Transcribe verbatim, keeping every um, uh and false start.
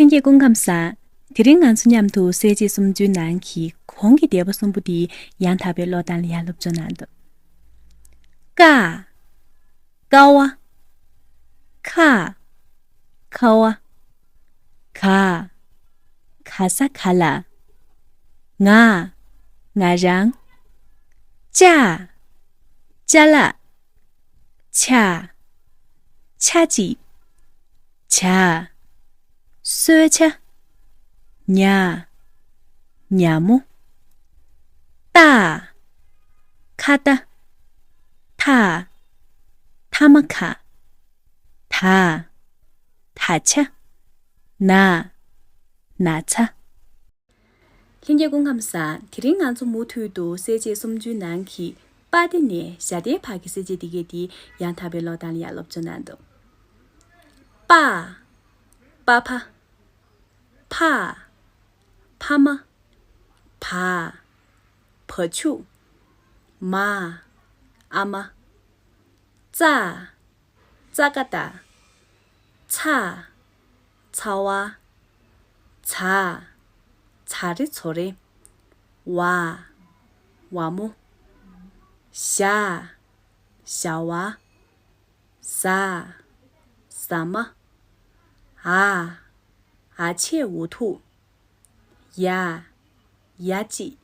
ལྷན་རྒྱས་སྐུ་ཁམས་བཟང་། དེ་རིང་ང་ཚོ་མཉམ་དུ་གསལ་བྱེད་སུམ་ཅུའི་ནང་གི་གོང་གི་སྡེ་པ་གསུམ་པོ་འདི་ཡང་དག་པའི་ཀློག་སྟངས་ལ་ཡང་སློབ་སྦྱོང་གནང་འདུག་ཀ། ཀ་བ། ཁ། ཁ་བ། ག། ག་ས་ག་ལ། ང་། ང་རང་། ཅ། ཅ་ལག་ཆ། ཆ་གཅིག་ཇ། གསོལ་ཇ། ཉ། ཉ་མོ། ཏ། ཁ་ཏ། ཐ། ཐ་མ་ཁ། ད། ད་ཆ། ན། ན་ཚ། ལྷན་རྒྱས་སྐུ་ཁམས་བཟང་། དེ་རིང་ང་ཚོ་མུ་མཐུད་དུ་གསལ་བྱེད་སུམ་ཅུའི་ནང་གི་པ་སྡེ་ནས་ཞ་སྡེའི་བར་གྱི་གསལ་བྱེད་འདི་གས་འདི་ཡང་དག་པའི་ཀློག་སྟངས་ལ་ཡང་སློབ་སྦྱོང་གནང་འདུག་པ། པ་ཕ། ཕ། ཕ་མ། བ། བ་ཕྱུགས། མ། ཨ་མ། ཙ། ཙ་ཀ་ཏ། ཚ། ཚ་བ། ཛ། ཛ་རེ་ཛོ་རེ། ཝ། ཝ་མོ། ཞ། ཞ་བ། ཟ། ཟ་མ། འ། འ་ཆད་འུ་ཐུག་ཡ། ཡ་གཅིག